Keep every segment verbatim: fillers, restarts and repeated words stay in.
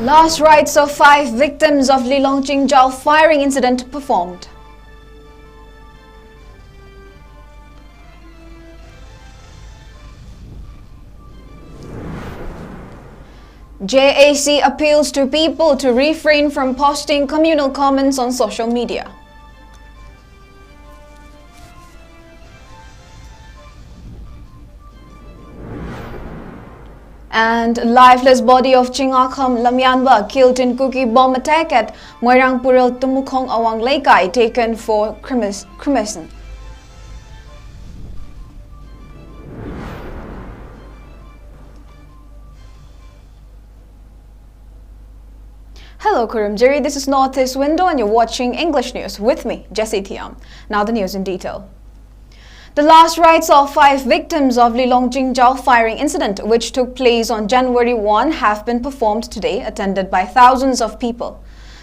Last rites of five victims of Lilong Qingjao firing incident performed. J A C appeals to people to refrain from posting communal comments on social media. And lifeless body of Chingakham Lamyanba killed in Kuki bomb attack at Moirang Pural Tumukhong Awang Leikai taken for cremation. Hello, Kurumjiri. This is Northeast Window, and you're watching English News with me, Jessie Thiam. Now the news in detail. The last rites of five victims of Lilong Qingjao firing incident, which took place on January one, have been performed today, attended by thousands of people.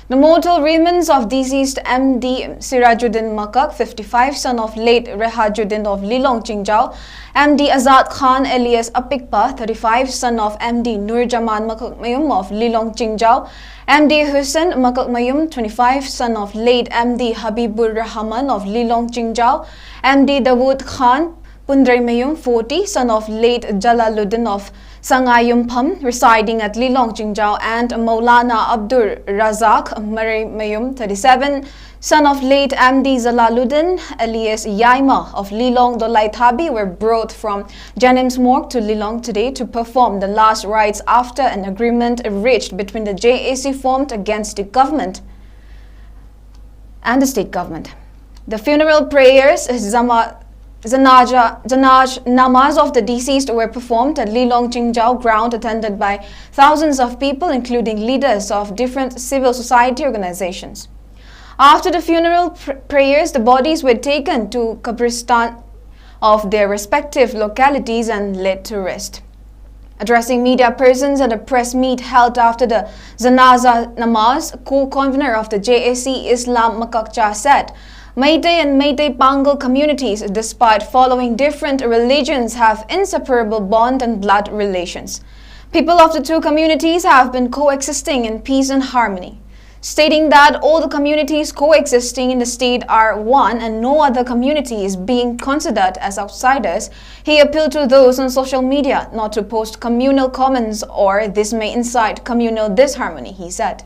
The mortal remains of deceased M D Sirajuddin Makak, fifty-five, son of late Rehajuddin of Lilong Qingjao, M D Azad Khan alias Apikpa, thirty-five, son of M D Nurjaman Makakmayum of Lilong Qingjao, M D Hussein Makakmayum, twenty-five, son of late M D Habibur Rahman of Lilong Qingjao, M D Dawood Khan Pundreimayum, forty, son of late Jalaluddin of Sangayumpham, residing at Lilong Qingjao, and Maulana Abdur Razak Mareimayum, thirty-seven, son of late M D Jalaluddin alias Yaima of Lilong Dolaithabi, were brought from Janims Morgue to Lilong today to perform the last rites after an agreement reached between the J A C formed against the government and the state government. The funeral prayers, Zama, Zanaja, Janaj Namaz of the deceased were performed at Lilong Qingjao ground, attended by thousands of people, including leaders of different civil society organizations. After the funeral pr- prayers, the bodies were taken to Kabristan of their respective localities and laid to rest. Addressing media persons at a press meet held after the Janaza Namaz, co-convener of the J A C Islam Makakcha said, Meitei and Meitei Pangal communities, despite following different religions, have inseparable bond and blood relations. People of the two communities have been coexisting in peace and harmony. Stating that all the communities coexisting in the state are one and no other community is being considered as outsiders, he appealed to those on social media not to post communal comments or this may incite communal disharmony, he said.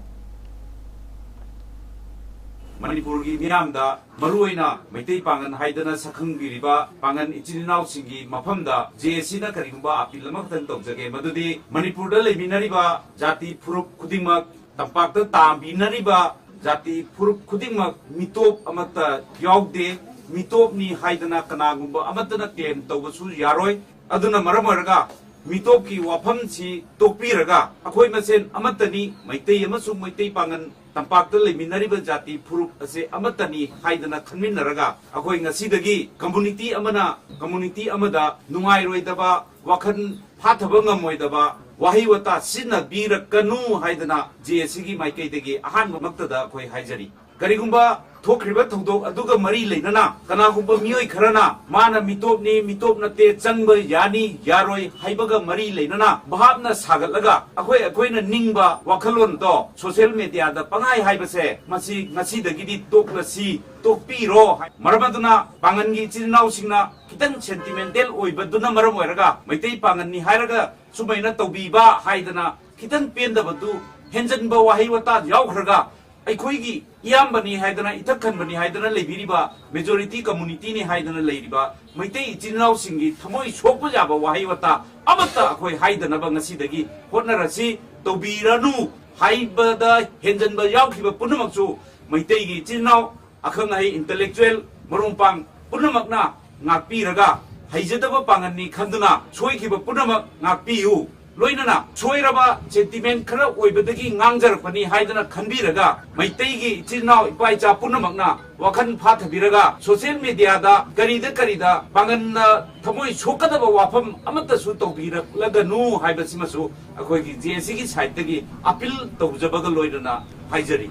ꯃꯅꯤꯄꯨꯔꯒꯤ ꯃꯤꯌꯥꯝꯗ, ꯃꯔꯨꯑꯣꯏꯅ ꯃꯩꯇꯩ ꯄꯥꯉꯟ ꯍꯥꯏꯗꯅ ꯁꯛꯈꯪꯕꯤꯔꯤꯕ ꯄꯥꯉꯟ ꯏꯆꯤꯟ ꯏꯅꯥꯎꯁꯤꯡꯒꯤ ꯃꯐꯝꯗ J ꯑꯦ ꯁꯤꯅ ꯀꯔꯤꯒꯨꯝꯕ appeal ꯑꯃꯈꯛꯇꯪ ꯇꯧꯖꯒꯦ, ꯃꯗꯨꯗꯤ ꯃꯅꯤꯄꯨꯔꯗ ꯂꯩꯃꯤꯟꯅꯔꯤꯕ ꯖꯥꯇꯤ ꯐꯨꯔꯨꯞ ꯈꯨꯗꯤꯡꯃꯛ, ꯇꯝꯄꯥꯛꯇ ꯇꯥꯃꯤꯟꯅꯔꯤꯕ ꯖꯥꯇꯤ ꯐꯨꯔꯨꯞ ꯈꯨꯗꯤꯡꯃꯛ ꯃꯤꯇꯣꯞ ꯑꯃꯠꯇ ꯌꯥꯎꯗꯦ꯫ ꯃꯤꯇꯣꯞꯅꯤ ꯍꯥꯏꯗꯅ ꯀꯅꯥꯒꯨꯝꯕ ꯑꯃꯠꯇꯅ ꯀ꯭ꯂꯦꯝ ꯇꯧꯕꯁꯨ ꯌꯥꯔꯣꯏ꯫ ꯑꯗꯨꯅ ꯃꯔꯝ ꯑꯣꯏꯔꯒ ꯃꯤꯇꯣꯞꯀꯤ ꯋꯥꯐꯝꯁꯤ ꯇꯣꯛꯄꯤꯔꯒ ꯑꯩꯈꯣꯏ ꯃꯁꯦꯟ ꯑꯃꯠꯇꯅꯤ, ꯃꯩꯇꯩ ꯑꯃꯁꯨꯡ ꯃꯩꯇꯩ ꯄꯥꯉꯟ ꯇꯝꯄꯥꯛꯇ ꯂꯩꯃꯤꯟꯅꯔꯤꯕ ꯖꯥꯇꯤ ꯐꯨꯔꯨꯞ ꯑꯁꯦ ꯑꯃꯠꯇꯅꯤ ꯍꯥꯏꯗꯅ ꯈꯟꯃꯤꯟꯅꯔꯒ ꯑꯩꯈꯣꯏ ꯉꯁꯤꯗꯒꯤ ꯀꯝꯃꯨꯅꯤꯇꯤ ꯑꯃꯅ ꯀꯝꯃꯨꯅꯤꯇꯤ ꯑꯃꯗ ꯅꯨꯡꯉꯥꯏꯔꯣꯏꯗꯕ, ꯋꯥꯈꯜ ꯐꯥꯊꯕ ꯉꯝꯃꯣꯏꯗꯕ ꯋꯥꯍꯩ ꯋꯥꯇꯥ ꯁꯤꯖꯤꯟꯅꯕꯤꯔꯛꯀꯅꯨ ꯍꯥꯏꯗꯅ ꯖꯦ ꯑꯦ ꯁꯤꯒꯤ ꯃꯥꯏꯀꯩꯗꯒꯤ ꯑꯍꯥꯟꯕꯃꯛꯇꯗ ꯑꯩꯈꯣꯏ ꯍꯥꯏꯖꯔꯤ꯫ ꯀꯔꯤꯒꯨꯝꯕ ꯊꯣꯛꯈ꯭ꯔꯤꯕ ꯊꯧꯗꯣꯛ ꯑꯗꯨꯒ ꯃꯔꯤ ꯂꯩꯅꯅ ꯀꯅꯥꯒꯨꯝꯕ ꯃꯤꯑꯣꯏ ꯈꯔꯅ ꯃꯥꯅ ꯃꯤꯇꯣꯞꯅꯤ, ꯃꯤꯇꯣꯞ ꯅꯠꯇꯦ, ꯆꯪꯕ ꯌꯥꯅꯤ ꯌꯥꯔꯣꯏ ꯍꯥꯏꯕꯒ ꯃꯔꯤ ꯂꯩꯅꯅ ꯚꯥꯞꯅ ꯁꯥꯒꯠꯂꯒ ꯑꯩꯈꯣꯏ ꯑꯩꯈꯣꯏꯅ ꯅꯤꯡꯕ ꯋꯥꯈꯜꯂꯣꯟꯗꯣ ꯁꯣꯁꯤꯌꯦꯜ ꯃꯦꯗꯤꯌꯥꯗ ꯄꯪꯍꯥꯏ ꯍꯥꯏꯕꯁꯦ ꯃꯁꯤ ꯉꯁꯤꯗꯒꯤꯗꯤ ꯇꯣꯛꯂꯁꯤ, ꯇꯣꯛꯄꯤꯔꯣ꯫ ꯃꯔꯝ ꯑꯗꯨꯅ ꯄꯥꯉꯟꯒꯤ ꯏꯆꯤꯜ ꯏꯅꯥꯎꯁꯤꯡꯅ ꯈꯤꯇꯪ ꯁꯦꯟꯇꯤꯃꯦꯟꯇꯦꯜ ꯑꯣꯏꯕꯗꯨꯅ ꯃꯔꯝ ꯑꯣꯏꯔꯒ ꯃꯩꯇꯩ ꯄꯥꯉꯟꯅꯤ ꯍꯥꯏꯔꯒ ꯁꯨꯃꯥꯏꯅ ꯇꯧꯕꯤꯕ ꯍꯥꯏꯗꯅ ꯈꯤꯇꯪ ꯄꯦꯟꯗꯕꯗꯨ, ꯍꯦꯟꯖꯟꯕ ꯋꯥꯍꯩ ꯋꯥꯇꯥ ꯌꯥꯎꯈ꯭ꯔꯒ ꯑꯩꯈꯣꯏꯒꯤ ꯏꯌꯥꯝꯕꯅꯤ ꯍꯥꯏꯗꯅ, ꯏꯊꯛ ꯊꯟꯕꯅꯤ ꯍꯥꯏꯗꯅ ꯂꯩꯕꯤꯔꯤꯕ, ꯃꯦꯖꯣꯔꯤꯇꯤ ꯀꯝꯃꯨꯅꯤꯇꯤꯅꯤ ꯍꯥꯏꯗꯅ ꯂꯩꯔꯤꯕ ꯃꯩꯇꯩ ꯏꯆꯤꯟ ꯏꯅꯥꯎꯁꯤꯡꯒꯤ ꯊꯃꯣꯏ ꯁꯣꯛꯄ ꯌꯥꯕ ꯋꯥꯍꯩ ꯋꯥꯇꯥ ꯑꯃꯠꯇ ꯑꯩꯈꯣꯏ ꯍꯥꯏꯗꯅꯕ ꯉꯁꯤꯗꯒꯤ ꯍꯣꯠꯅꯔꯁꯤ꯫ ꯇꯧꯕꯤꯔꯅꯨ ꯍꯥꯏꯕꯗ ꯍꯦꯟꯖꯟꯕ ꯌꯥꯎꯈꯤꯕ ꯄꯨꯝꯅꯃꯛꯁꯨ ꯃꯩꯇꯩꯒꯤ ꯏꯆꯤꯟ ꯏꯅꯥꯎ, ꯑꯈꯪ ꯑꯍꯩ, ꯏꯟꯇꯦꯂꯦꯛꯆꯨꯋꯦꯜ, ꯃꯔꯨꯞ ꯃꯄꯥꯡ ꯄꯨꯝꯅꯃꯛꯅ ꯉꯥꯛꯄꯤꯔꯒ, ꯍꯩꯖꯗꯕ ꯄꯥꯡꯒꯜꯅꯤ ꯈꯟꯗꯨꯅ ꯁꯣꯏꯈꯤꯕ ꯄꯨꯝꯅꯃꯛ ꯉꯥꯛꯄꯤꯌꯨ꯫ ꯂꯣꯏꯅꯅ ꯁꯣꯏꯔꯕ ꯁꯦꯟꯇꯤꯃꯦꯟ ꯈꯔ ꯑꯣꯏꯕꯗꯒꯤ ꯉꯥꯡꯖꯔꯛꯄꯅꯤ ꯍꯥꯏꯗꯅ ꯈꯟꯕꯤꯔꯒ, ꯃꯩꯇꯩꯒꯤ ꯏꯆꯤꯜ ꯏꯅꯥꯎ ꯏꯄꯥ ꯏꯆꯥ ꯄꯨꯝꯅꯃꯛꯅ ꯋꯥꯈꯜ ꯐꯥꯊꯕꯤꯔꯒ, ꯁꯣꯁꯤꯌꯦꯜ ꯃꯦꯗꯤꯌꯥꯗ ꯀꯔꯤꯗ ꯀꯔꯤꯗ ꯄꯥꯡꯒꯜꯅ ꯊꯃꯣꯏ ꯁꯣꯛꯀꯗꯕ ꯋꯥꯐꯝ ꯑꯃꯠꯇꯁꯨ ꯇꯧꯕꯤꯔꯛꯂꯒꯅꯨ ꯍꯥꯏꯕꯁꯤꯃꯁꯨ ꯑꯩꯈꯣꯏꯒꯤ ꯖꯦ ꯑꯦ ꯁꯤꯒꯤ ꯁꯥꯏꯠꯇꯒꯤ ꯑꯄꯤꯜ ꯇꯧꯖꯕꯒ ꯂꯣꯏꯅꯅ ꯍꯥꯏꯖꯔꯤ꯫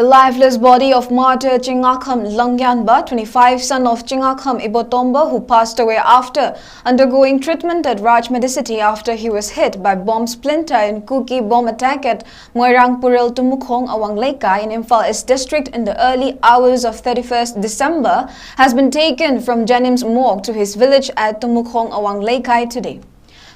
The lifeless body of martyr Chingakham Langyanba, twenty-five, son of Chingakham Ibotomba, who passed away after undergoing treatment at Rajmedicity after he was hit by bomb splinter in Kuki bomb attack at Moirang Purel Tumukhong Awang Leikai in Imphal East District in the early hours of thirty-first December, has been taken from Janims morgue to his village at Tumukhong Awang Leikai today.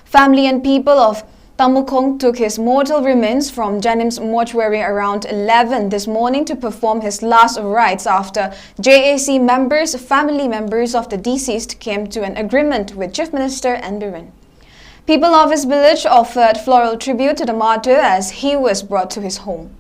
Family and people of Tamukhong took his mortal remains from Janim's mortuary around eleven this morning to perform his last rites after J A C members, family members of the deceased, came to an agreement with Chief Minister N Biren. People of his village offered floral tribute to the martyr as he was brought to his home.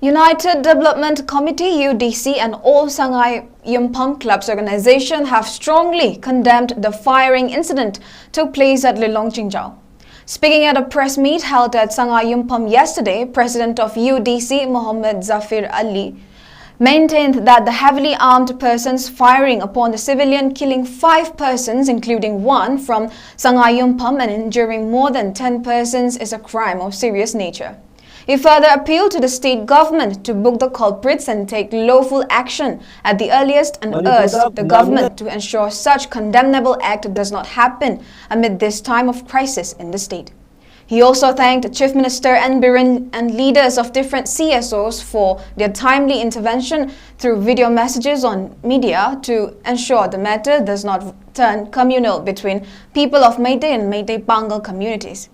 United Development Committee, U D C, and All Sangai Yumpham Clubs Organization have strongly condemned the firing incident took place at Lilong Chingjao. Speaking at a press meet held at Sangai Yumpham yesterday, President of U D C, Mohammed Zafir Ali, maintained that the heavily armed persons firing upon the civilian, killing five persons, including one from Sangai Yumpham, and injuring more than ten persons is a crime of serious nature. He further appealed to the state government to book the culprits and take lawful action at the earliest and urged the government to ensure such condemnable act does not happen amid this time of crisis in the state. He also thanked Chief Minister N. Biren and leaders of different C S Os for their timely intervention through video messages on media to ensure the matter does not turn communal between people of Meitei and Meitei Pangal communities.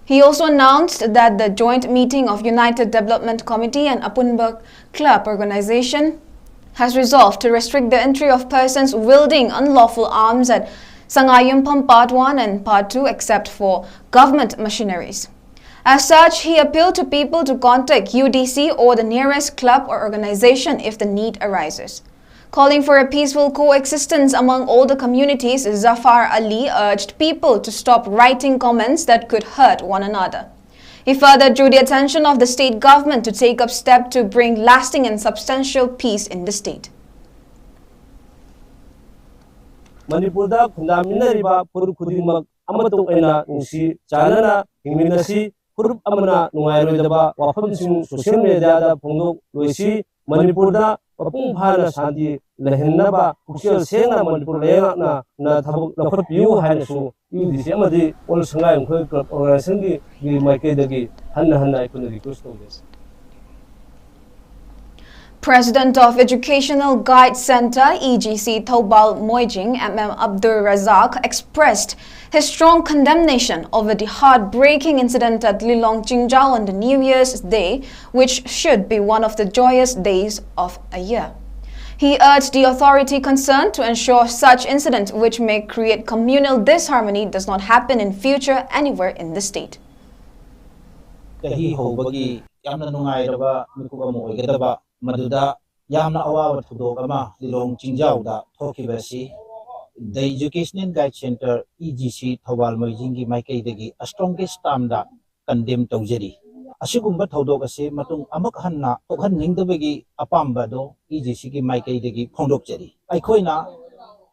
He also announced that the joint meeting of United Development Committee and Apunba Club Organization has resolved to restrict the entry of persons wielding unlawful arms at Sangayumpam Part one and Part two except for government machineries. As such, he appealed to people to contact U D C or the nearest club or organization if the need arises. Calling for a peaceful coexistence among all the communities, Zafar Ali urged people to stop writing comments that could hurt one another. He further drew the attention of the state government to take up steps to bring lasting and substantial peace in the state. ꯃꯅꯤꯄꯨꯔꯗ ꯈꯨꯟꯗꯥꯃꯤꯟꯅꯔꯤꯕ ꯐꯨꯔꯨꯞ ꯈꯨꯗꯤꯡꯃꯛ ꯑꯃꯠꯇ ꯑꯣꯏꯅ ꯅꯨꯡꯁꯤ ꯆꯥꯟꯅꯅ ꯍꯤꯡꯃꯤꯟꯅꯁꯤ꯫ ꯐꯨꯔꯨꯞ ꯑꯃꯅ ꯅꯨꯡꯉꯥꯏꯔꯣꯏꯗꯕ ꯋꯥꯐꯝꯁꯤꯡ ꯁꯣꯁꯤꯌꯦꯜ ꯃꯦꯗꯤꯌꯥꯗ ꯐꯣꯡꯗꯣꯛꯂꯣꯏꯁꯤ꯫ ꯃꯅꯤꯄꯨꯔꯗ ꯃꯄꯨꯡ ꯐꯥꯅ ꯁꯥꯟꯇꯤ ꯂꯩꯍꯟꯅꯕ ꯄꯨꯛꯆꯦꯜ ꯁꯦꯡꯅ ꯃꯅꯤꯄꯨꯔ ꯂꯩꯉꯥꯛꯅ ꯊꯕꯛ ꯂꯧꯈꯠꯄꯤꯌꯨ ꯍꯥꯏꯅꯁꯨ ꯌꯨ ꯗꯤ ꯁꯤ ꯑꯃꯗꯤ ꯑꯣꯜ ꯁꯉꯥꯏ ꯌꯨꯝꯈꯣꯏ ꯀ꯭ꯂꯕ ꯑꯣꯔꯒꯅꯥꯏꯖꯦꯁꯟꯒꯤ ꯃꯥꯏꯀꯩꯗꯒꯤ ꯍꯟꯅ ꯍꯟꯅ ꯑꯩꯈꯣꯏꯅ ꯔꯤꯀ꯭ꯋꯦꯁ ꯇꯧꯖꯔꯤ꯫ President of Educational Guide Center, E G C, Thoubal Moijing, M M Abdul Razak, expressed his strong condemnation over the heartbreaking incident at Lilong Chingjao on the New Year's Day, which should be one of the joyous days of a year. He urged the authority concerned to ensure such incident which may create communal disharmony does not happen in future anywhere in the state. ꯆꯍꯤ ꯍꯧꯕꯒꯤ ꯌꯥꯝꯅ ꯅꯨꯡꯉꯥꯏꯔꯕ ꯃꯤꯀꯨꯞ ꯑꯃ ꯑꯣꯏꯒꯗꯕ ꯃꯗꯨꯗ ꯌꯥꯝꯅ ꯑꯋꯥꯕ ꯊꯧꯗꯣꯛ ꯑꯃ ꯂꯤꯂꯣꯡ ꯆꯤꯡꯖꯥꯎꯗ ꯊꯣꯛꯈꯤꯕ ꯑꯁꯤ The Educational Guide Center, E G C, Thoubal ꯃꯣꯏꯖꯤꯡꯒꯤ ꯃꯥꯏꯀꯩꯗꯒꯤ strongest termꯗ condemn ꯇꯧꯖꯔꯤ꯫ ꯑꯁꯤꯒꯨꯝꯕ ꯊꯧꯗꯣꯛ ꯑꯁꯤ ꯃꯇꯨꯡ ꯑꯃꯨꯛ ꯍꯟꯅ ꯊꯣꯛꯍꯟꯅꯤꯡꯗꯕꯒꯤ ꯑꯄꯥꯝꯕ ꯑꯗꯣ E G Cꯒꯤ ꯃꯥꯏꯀꯩꯗꯒꯤ ꯐꯣꯡꯗꯣꯛꯆꯔꯤ꯫ ꯑꯩꯈꯣꯏꯅ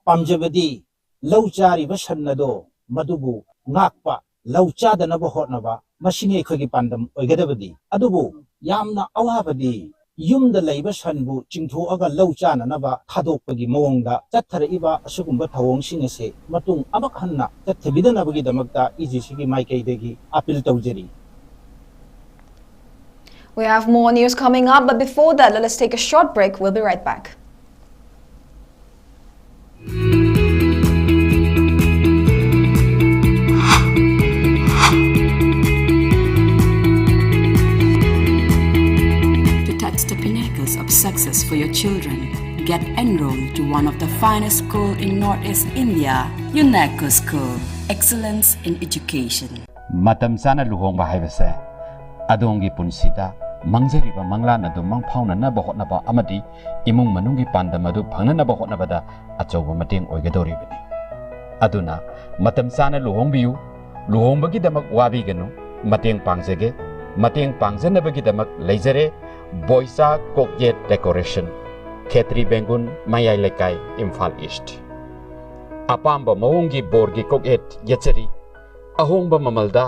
ꯄꯥꯝꯖꯕꯗꯤ ꯂꯧ ꯆꯥꯔꯤꯕ ꯁꯟ ꯑꯗꯣ ꯃꯗꯨꯕꯨ ꯉꯥꯛꯄ ꯂꯧ ꯆꯥꯗꯅꯕ ꯍꯣꯠꯅꯕ, ꯃꯁꯤꯅꯤ ꯑꯩꯈꯣꯏꯒꯤ ꯄꯥꯟꯗꯝ ꯑꯣꯏꯒꯗꯕꯗꯤ꯫ ꯑꯗꯨꯕꯨ ꯌꯥꯝꯅ ꯑꯋꯥꯕꯗꯤ ꯌꯨꯝꯗ ꯂꯩꯕ ꯁꯟꯕꯨ ꯆꯤꯡꯊꯣꯛꯑꯒ ꯂꯧ ꯆꯥꯅꯅꯕ ꯊꯥꯗꯣꯛꯄꯒꯤ ꯃꯑꯣꯡꯗ ꯆꯠꯊꯔꯛꯏꯕ ꯑꯁꯤꯒꯨꯝꯕ ꯊꯧꯑꯣꯡꯁꯤꯡ ꯑꯁꯦ ꯃꯇꯨꯡ ꯑꯃꯨꯛ ꯍꯟꯅ ꯆꯠꯊꯕꯤꯗꯅꯕꯒꯤꯗꯃꯛꯇ ꯏ ꯖꯤ ꯁꯤꯒꯤ ꯃꯥꯏꯀꯩꯗꯒꯤ ꯑꯄꯤꯜ ꯇꯧꯖꯔꯤ꯫ We have more news coming up, but before that, let us take a short break. We'll be right back. To touch the pinnacles of success for your children, get enrolled to one of the finest school in Northeast India, UNESCO School. Excellence in education. ꯃꯇꯝ ꯆꯥꯅ ꯂꯨꯍꯣꯡꯕ ꯍꯥꯏꯕꯁꯦ ꯑꯗꯣꯝꯒꯤ ꯄꯨꯟꯁꯤꯗ ꯃꯪꯖꯔꯤꯕ ꯃꯪꯂꯥꯟ ꯑꯗꯨ ꯃꯪꯐꯥꯎꯅꯅꯕ ꯍꯣꯠꯅꯕ ꯑꯃꯗꯤ ꯏꯃꯨꯡ ꯃꯅꯨꯡꯒꯤ ꯄꯥꯟꯗꯝ ꯑꯗꯨ ꯐꯪꯅꯅꯕ ꯍꯣꯠꯅꯕꯗ ꯑꯆꯧꯕ ꯃꯇꯦꯡ ꯑꯣꯏꯒꯗꯧꯔꯤꯕꯅꯤ꯫ ꯑꯗꯨꯅ ꯃꯇꯝ ꯆꯥꯅ ꯂꯨꯍꯣꯡꯕꯤꯌꯨ꯫ ꯂꯨꯍꯣꯡꯕꯒꯤꯗꯃꯛ ꯋꯥꯕꯤꯒꯅꯨ꯫ ꯃꯇꯦꯡ ꯄꯥꯡꯖꯒꯦ꯫ ꯃꯇꯦꯡ ꯄꯥꯡꯖꯅꯕꯒꯤꯗꯃꯛ ꯂꯩꯖꯔꯦ ꯕꯣꯏꯆꯥ ꯀꯣꯛꯌꯦꯠ ꯗꯦꯀꯣꯔꯦꯁꯟ, ꯈꯦꯇ꯭ꯔꯤ ꯕꯦꯡꯒꯨꯟ, ꯃꯌꯥꯏ ꯂꯩꯀꯥꯏ, ꯏꯝꯐꯥꯜ ꯏꯁ꯭ꯠ꯫ ꯑꯄꯥꯝꯕ ꯃꯑꯣꯡꯒꯤ ꯕꯣꯔꯒꯤ ꯀꯣꯛꯌꯦꯠ ꯌꯦꯠꯆꯔꯤ꯫ ꯑꯍꯣꯡꯕ ꯃꯃꯜꯗ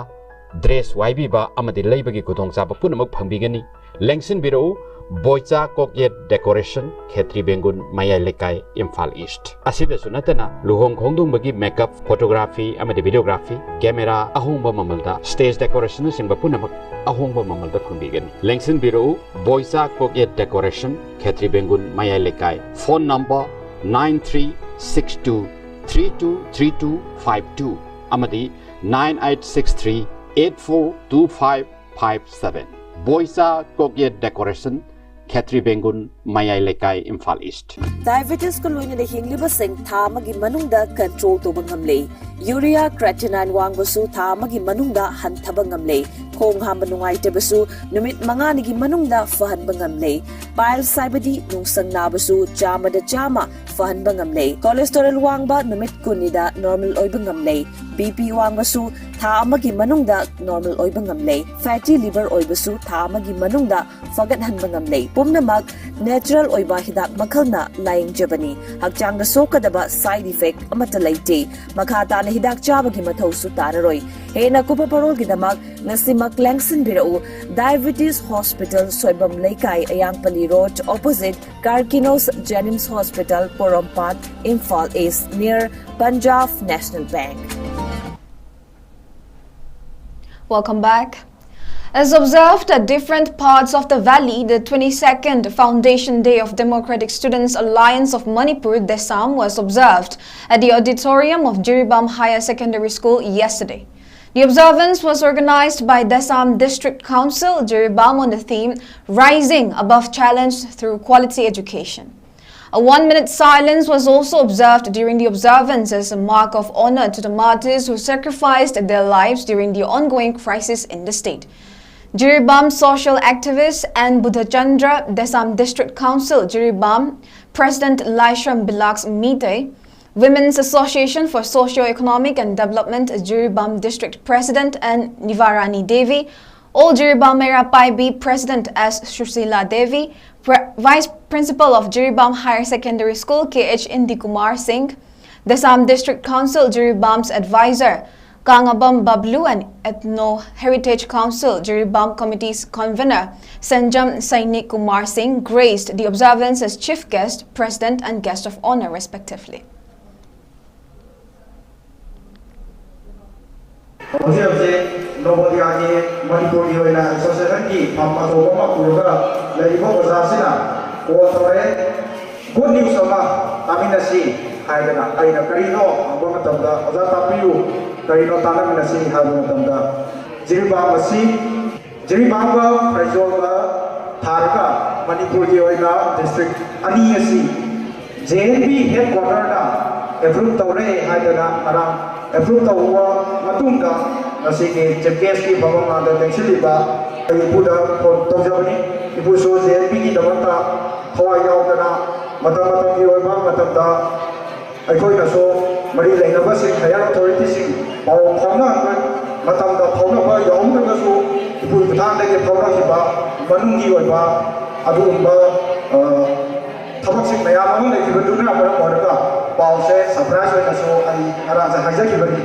ꯗ꯭ꯔꯦꯁ ꯋꯥꯏꯕꯤꯕ ꯑꯃꯗꯤ ꯂꯩꯕꯒꯤ ꯈꯨꯗꯣꯡꯆꯥꯕ ꯄꯨꯝꯅꯃꯛ ꯐꯪꯕꯤꯒꯅꯤ꯫ ꯂꯦꯡꯁꯤꯟꯕꯤꯔꯛꯎ, ꯕꯣꯏꯆꯥ ꯀꯣꯛꯌꯦꯠ ꯗꯦꯀꯣꯔꯦꯁꯟ, ꯈꯦꯇ꯭ꯔꯤ ꯕꯦꯡꯒꯨꯟ, ꯃꯌꯥꯏ ꯂꯩꯀꯥꯏ, ꯏꯝꯐꯥꯜ ꯏꯁ꯭ꯠ꯫ ꯑꯁꯤꯗꯁꯨ ꯅꯠꯇꯅ ꯂꯨꯍꯣꯡ ꯈꯣꯡꯗꯣꯡꯕꯒꯤ ꯃꯦꯀꯞ, ꯐꯣꯇꯣꯒ꯭ꯔꯥꯐꯤ ꯑꯃꯗꯤ ꯚꯤꯗꯤꯑꯣꯒ꯭ꯔꯥꯐꯤ, ꯀꯦꯃꯦꯔꯥ ꯑꯍꯣꯡꯕ ꯃꯃꯜꯗ, ꯁ꯭ꯇꯦꯖ ꯗꯦꯀꯣꯔꯦꯁꯟꯅꯆꯤꯡꯕ ꯄꯨꯝꯅꯃꯛ ꯑꯍꯣꯡꯕ ꯃꯃꯜꯗ ꯐꯪꯕꯤꯒꯅꯤ꯫ ꯂꯦꯡꯁꯤꯟꯕꯤꯔꯛꯎ, ꯕꯣꯏꯆꯥ ꯀꯣꯛꯌꯦꯠ ꯗꯦꯀꯣꯔꯦꯁꯟ, ꯈꯦꯇ꯭ꯔꯤ ꯕꯦꯡꯒꯨꯟ, ꯃꯌꯥꯏ ꯂꯩꯀꯥꯏ꯫ Phone number nine three six two three two three two five two ꯑꯃꯗꯤ nine eight six three eight four two five five seven꯫ Boicha Kokyet decoration, Khetri Bengoon, Mayai Leikai, Imphal east. ꯗꯥꯏꯕꯦꯇꯤꯁꯀ ꯂꯣꯏꯅꯅ ꯍꯤꯡꯂꯤꯕꯁꯤꯡ ꯊꯥ ꯑꯃꯒꯤ ꯃꯅꯨꯡꯗ ꯀꯟꯇ꯭ꯔꯣꯜ ꯇꯧꯕ ꯉꯝꯂꯦ꯫ ꯌꯨꯔꯤꯌꯥ, ꯀ꯭ꯔꯦꯇꯤꯅꯥꯏꯟ ꯋꯥꯡꯕꯁꯨ ꯊꯥ ꯑꯃꯒꯤ ꯃꯅꯨꯡꯗ ꯍꯟꯊꯕ ꯉꯝꯂꯦ꯫ ꯈꯣꯡ ꯍꯥꯝꯕ ꯅꯨꯡꯉꯥꯏꯇꯕꯁꯨ ꯅꯨꯃꯤꯠ ꯃꯉꯥꯅꯤꯒꯤ ꯃꯅꯨꯡꯗ ꯐꯍꯟꯕ ꯉꯝꯂꯦ꯫ ꯄꯥꯏꯜꯁ ꯍꯥꯏꯕꯗꯤ ꯅꯨꯡꯁꯪ ꯅꯥꯕꯁꯨ ꯆꯥꯝꯃꯗ ꯆꯥꯝꯃ ꯐꯍꯟꯕ ꯉꯝꯂꯦ꯫ ꯀꯣꯂꯦꯁꯇꯦꯔꯣꯜ ꯋꯥꯡꯕ ꯅꯨꯃꯤꯠ ꯀꯨꯟꯅꯤꯗ ꯅꯣꯔꯃꯦꯜ ꯑꯣꯏꯕ ꯉꯝꯂꯦ꯫ ꯕꯤ ꯄꯤ ꯋꯥꯡꯕꯁꯨ ꯊꯥ ꯑꯃꯒꯤ ꯃꯅꯨꯡꯗ ꯅꯣꯔꯃꯦꯜ ꯑꯣꯏꯕ ꯉꯝꯂꯦ꯫ ꯐꯦꯇꯤ ꯂꯤꯚꯔ ꯑꯣꯏꯕꯁꯨ ꯊꯥ ꯑꯃꯒꯤ ꯃꯅꯨꯡꯗ ꯐꯒꯠꯍꯟꯕ ꯉꯝꯂꯦ꯫ ꯄꯨꯝꯅꯃꯛ ꯅꯦꯆꯔꯦꯜ ꯑꯣꯏꯕ ꯍꯤꯗꯥꯛ ꯃꯈꯜꯅ ꯂꯥꯌꯦꯡꯖꯕꯅꯤ꯫ ꯍꯛꯆꯥꯡꯗ ꯁꯣꯛꯀꯗꯕ ꯁꯥꯏꯗ ꯏꯐꯦꯛ ꯑꯃꯠꯇ ꯂꯩꯇꯦ꯫ ꯃꯈꯥ ꯇꯥꯅ ꯍꯤꯗꯥꯛ ꯆꯥꯕꯒꯤ ꯃꯊꯧꯁꯨ ꯇꯥꯔꯔꯣꯏ꯫ ꯍꯦꯟꯅ ꯀꯨꯞꯄ ꯃꯔꯣꯜꯒꯤꯗꯃꯛ ꯉꯁꯤꯃꯛ ꯂꯦꯡꯁꯤꯟꯕꯤꯔꯛꯎ꯫ Diabetes Hospital, Soibam Leikai, Ayangpalli road, opposite Karkinos Jenims Hospital, Porompat, Imphal east, near Punjab National Bank. Welcome back. As observed at different parts of the valley, the twenty-second Foundation Day of Democratic Students Alliance of Manipur, DESAM, was observed at the auditorium of Jiribam Higher Secondary School yesterday. The observance was organized by DESAM District Council, Jiribam, on the theme Rising Above Challenge Through Quality Education. A one-minute silence was also observed during the observance as a mark of honor to the martyrs who sacrificed their lives during the ongoing crisis in the state. Jiribam social activist and Buddhachandra, DESAM District Council, Jiribam, President Laishram Bilaks Meitei, Women's Association for Socio-Economic and Development, Jiribam District President and Nivarani Devi, All Jiribam Meira Paibi President S Shushila Devi, Pre-, Vice Principal of Jiribam Higher Secondary School K H Indi Kumar Singh, DESAM District Council Jiribam's Advisor Kangabam Bablu and Ethno Heritage Council Jiribam Committee's Convener Sanjam Sainik Kumar Singh graced the observance as Chief Guest, President and Guest of Honor respectively. ꯍꯧꯖꯤꯛ ꯍꯧꯖꯤꯛ ꯅꯣꯕꯣꯗꯤꯌꯥꯒꯤ ꯃꯅꯤꯄꯨꯔꯒꯤ ꯑꯣꯏꯅ ꯑꯦꯁꯣꯁꯤꯌꯦꯁꯟꯒꯤ ꯐꯝ ꯑꯆꯧꯕ ꯑꯃ ꯄꯨꯔꯒ ꯂꯩꯔꯤꯕ ꯑꯣꯖꯥꯁꯤꯅ call ꯇꯧꯔꯛꯑꯦ꯫ ꯒꯨꯗ ꯅ꯭ꯌꯨꯁ ꯑꯃ ꯇꯥꯃꯤꯟꯅꯁꯤ ꯍꯥꯏꯗꯅ꯫ ꯑꯩꯅ ꯀꯔꯤꯅꯣ ꯍꯪꯕ ꯃꯇꯝꯗ, ꯑꯣꯖꯥ ꯇꯥꯛꯄꯤꯌꯨ, ꯀꯔꯤꯅꯣ ꯇꯥꯟꯅꯃꯤꯟꯅꯁꯤ ꯍꯥꯏꯕ ꯃꯇꯝꯗ, ꯖꯤꯔꯤꯕꯥꯝ ꯑꯁꯤ ꯖꯤꯔꯤꯕꯥꯝꯒ ꯐꯩꯖꯣꯝꯒ ꯊꯥꯔꯒ ꯃꯅꯤꯄꯨꯔꯒꯤ ꯑꯣꯏꯅ ꯗꯤꯁꯇ꯭ꯔꯤꯛ ꯑꯅꯤ ꯑꯁꯤ ꯖꯦ ꯑꯦꯟ ꯕꯤ ꯍꯦꯗꯀ꯭ꯋꯥꯇꯔꯅ ꯑꯦꯄ꯭ꯔꯨꯞ ꯇꯧꯔꯦ ꯍꯥꯏꯗꯅ ꯉꯔꯥꯡ ꯑꯦꯄ꯭ꯔꯨꯞ ꯇꯧꯕ ꯃꯇꯨꯡꯗ ꯉꯁꯤꯒꯤ ꯆꯤꯐ ꯒꯦꯁꯀꯤ ꯐꯝꯐꯝ ꯂꯥꯡꯗ ꯂꯦꯡꯁꯤꯜꯂꯤꯕ ꯑꯩ ꯏꯄꯨꯗ ꯐꯣꯟ ꯇꯧꯖꯕꯅꯤ꯫ ꯏꯄꯨꯁꯨ ꯖꯦ ꯑꯦꯟ ꯕꯤꯒꯤꯗꯃꯛꯇ ꯊꯋꯥꯏ ꯌꯥꯎꯗꯅ ꯃꯇꯝ ꯃꯇꯝꯒꯤ ꯑꯣꯏꯕ ꯃꯇꯝꯗ ꯑꯩꯈꯣꯏꯅꯁꯨ ꯃꯔꯤ ꯂꯩꯅꯕꯁꯤꯡ, ꯍꯥꯌꯔ ꯑꯣꯊꯣꯔꯤꯇꯤꯁꯤꯡ ꯄꯥꯎ ꯐꯥꯎꯅꯍꯟꯕ ꯃꯇꯝꯗ ꯐꯥꯎꯅꯕ ꯌꯥꯎꯍꯧꯗ꯭ꯔꯒꯁꯨ ꯏꯄꯨꯒꯤ ꯈꯨꯠꯊꯥꯡꯗꯒꯤ ꯐꯥꯎꯅꯈꯤꯕ ꯃꯅꯨꯡꯒꯤ ꯑꯣꯏꯕ ꯑꯗꯨꯒꯨꯝꯕ ꯑ, ꯊꯕꯛꯁꯤꯡ ꯃꯌꯥꯝ ꯑꯃ ꯂꯩꯈꯤꯕꯗꯨꯅ ꯃꯔꯝ ꯑꯣꯏꯔꯒ ꯄꯥꯎꯁꯦ ꯁꯔꯄ꯭ꯔꯥꯏꯖ ꯑꯣꯏꯅꯁꯨ ꯑꯩ ꯉꯔꯥꯡꯁꯦ ꯍꯥꯏꯖꯈꯤꯕꯅꯤ꯫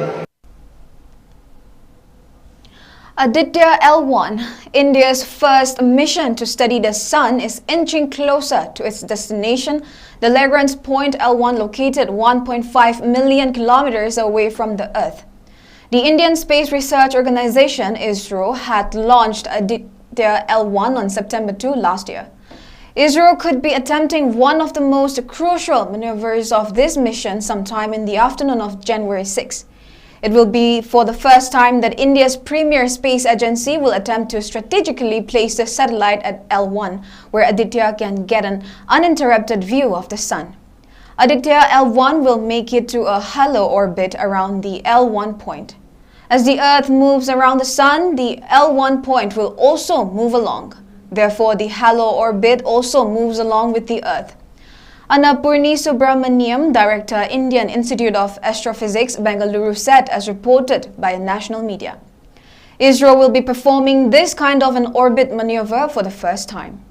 Aditya L one, India's first mission to study the sun, is inching closer to its destination, the Lagrange point L one, located one point five million kilometers away from the Earth. The Indian Space Research Organization, ISRO, had launched Aditya L one on September two last year. ISRO could be attempting one of the most crucial maneuvers of this mission sometime in the afternoon of January six. It will be for the first time that India's premier space agency will attempt to strategically place the satellite at L one, where Aditya can get an uninterrupted view of the sun. Aditya L one will make it to a halo orbit around the L one point. As the Earth moves around the sun, the L one point will also move along. Therefore, the halo orbit also moves along with the Earth. Annapurni Subramaniam, director, Indian Institute of Astrophysics, Bengaluru, said, as reported by national media. ISRO will be performing this kind of an orbit maneuver for the first time.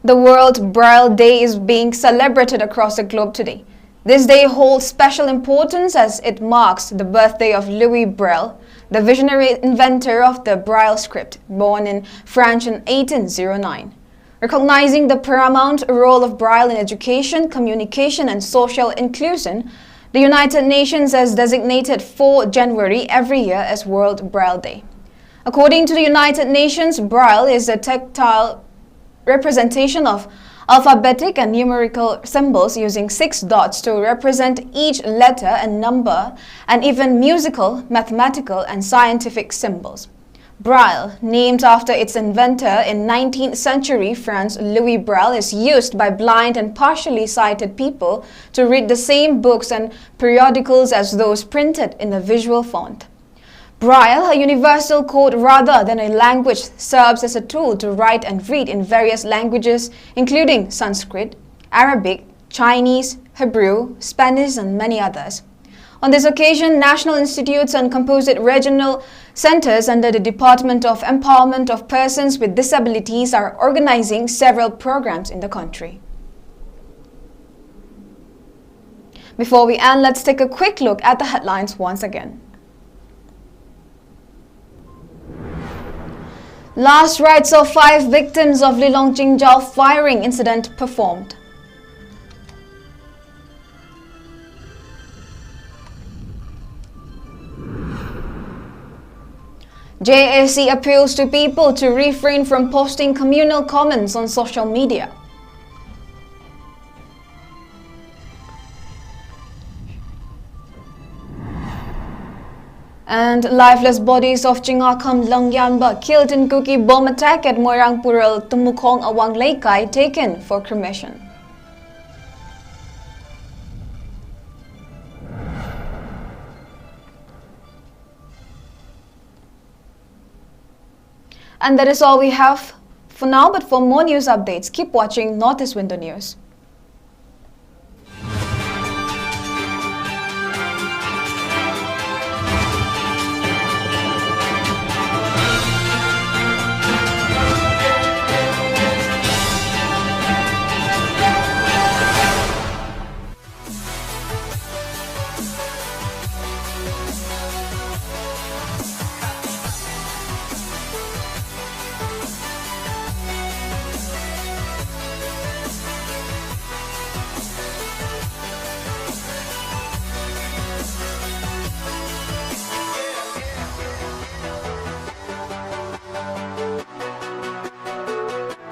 The World Braille Day is being celebrated across the globe today. This day holds special importance as it marks the birthday of Louis Braille, the visionary inventor of the Braille script, born in France in eighteen zero nine. Recognizing the paramount role of Braille in education, communication, and social inclusion, the United Nations has designated four January every year as World Braille Day. According to the United Nations, Braille is a tactile representation of alphabetic and numerical symbols using six dots to represent each letter and number, and even musical, mathematical, and scientific symbols. Braille, named after its inventor in nineteenth century France, Louis Braille, is used by blind and partially sighted people to read the same books and periodicals as those printed in a visual font. Braille, a universal code rather than a language, serves as a tool to write and read in various languages, including Sanskrit, Arabic, Chinese, Hebrew, Spanish, and many others. On this occasion, national institutes and composite regional centers under the Department of Empowerment of Persons with Disabilities are organizing several programs in the country. Before we end, let's take a quick look at the headlines once again. Last rites of five victims of Lilong Chingjao firing incident performed. J A C appeals to people to refrain from posting communal comments on social media. And lifeless bodies of Chingakham Langyanba killed in Kuki bomb attack at Moirang Pural Tumukhong Awang Leikai taken for cremation. And that is all we have for now, but for more news updates, keep watching Northeast Window News.